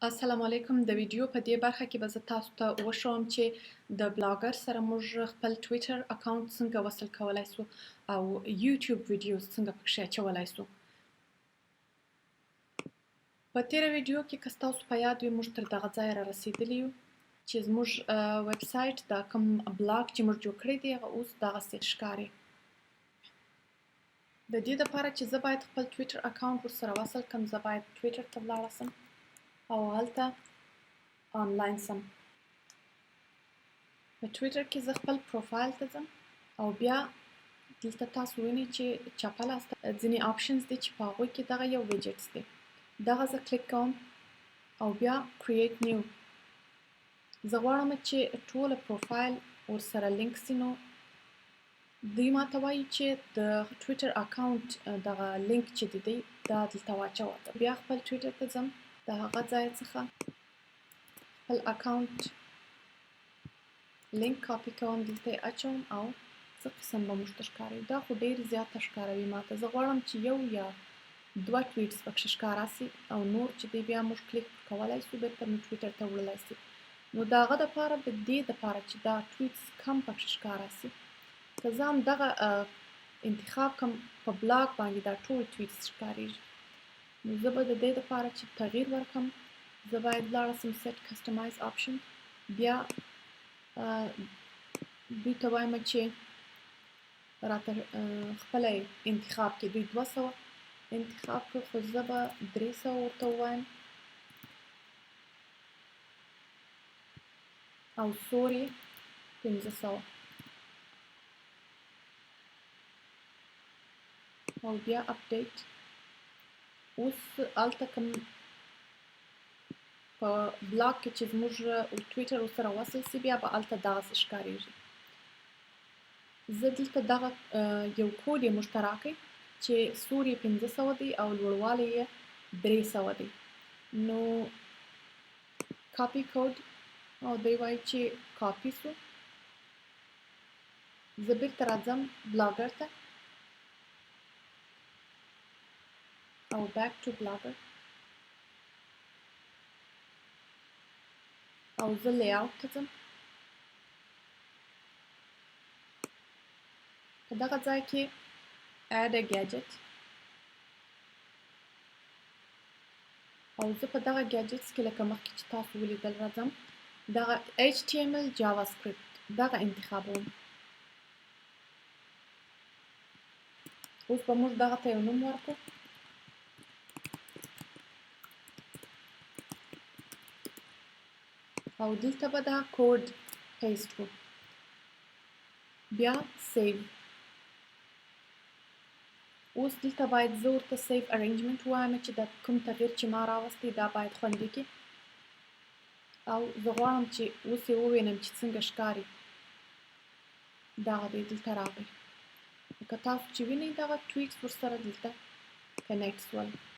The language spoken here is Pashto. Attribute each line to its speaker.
Speaker 1: السلام علیکم. د ویډیو په دې برخه کې به زه تاسو ته وښوم چې د بلاګر سره موږ خپل ټویټر اکاونټ څنګه وصل کولای شو او یوټیوب ویډیوز څنګه پکښې اچولای شو. په تیره ویډیو کې، که ستاسو په یاد وي، موږ تر دغه ځایه را رسیدلي یو چې زموږ ویب سایټ، دا کوم بلاګ چې موږ جوړ کړی دی، هغه اوس دغسې ښکاري. د دې لپاره چې زه باید خپل ټویټر اکاونټ ورسره وصل کړم، زه باید ټویټر ته ولاړه شم او هلته آنلاین سم. په ټویټر کې زه خپل پروفایل ته ځم او بیا دلته تاسو وینئ چې چپه لاس ته ځینې options دي چې په هغوی کې دغه یو widgets دی. دغه زه کلیک کوم او بیا create new. زه غواړم چې ټوله پروفایل ورسره لینک سي، نو دوی ماته وایي چې د ټویټر اکاونټ دغه لینک چې دی، دا دلته واچوه. بیا خپل ټویټر ته ځم، د هغه ځای څخه خپل اکاونټ لینک کاپي کوم، دلته یې اچوم او څه قسم به موږ ته ښکاروي. دا خو ډیر زیاته ښکاروي ماته. زه غواړم چې یو یا دوه tweets پکښې ښکاره سي او نور چې دی بیا موږ کلیک پر کولای سو، بیرته مو ټویټر ته وړلای سي. نو د هغه دپاره، د دې دپاره چې دا tweets کم پکښې ښکاره سي، که زه هم دغه انتخاب کم، په بلاګ باندې دا ټول tweets ښکاریږي. نو زه به د دې دپاره چې تغییر ورکم، زه باید لاړه سم set customize option، بیا دوی ته وایم چې راته خپله انتخاب کړي. دوی 200 انتخاب کړ، خو زه به 300 ورته ووایم او سور یې 500 او بیا update. اوس هلته کوم په بلاګ کې چې زموږ ټویټر ورسره وصل سي، بیا به هلته دغسې ښکاریږي. زه دلته دغه یو کوډ یې موږ ته راکړي چې سور یې 500 دی او لوړوالی یې 300 دی. نو copy code او دی وایي چې کاپي سو. زه بیرته راځم بلاګر ته او back to blogger او زه layout ته ځم. په دغه ځای کې add a gadget او زه په دغه gadgets کې، لکه مخکې چې تاسو ولیدل، راځم دغه HTML JavaScript دغه انتخابوم. اوس به موږ دغه ته یو نوم ورکړو او دلته به دا کوډ paste کړو، بیا save. اوس دلته باید زه ورته save arrangement ووایم چې دا کوم تغییر چې ما راوستی، دا باید خوندي کړي او زه غواړم چې اوس یې ووینم چې څنګه ښکاري. دغه دی، دلته راغی. لکه تاسو چې وینئ، دغه tweets ورسره دلته connect سول.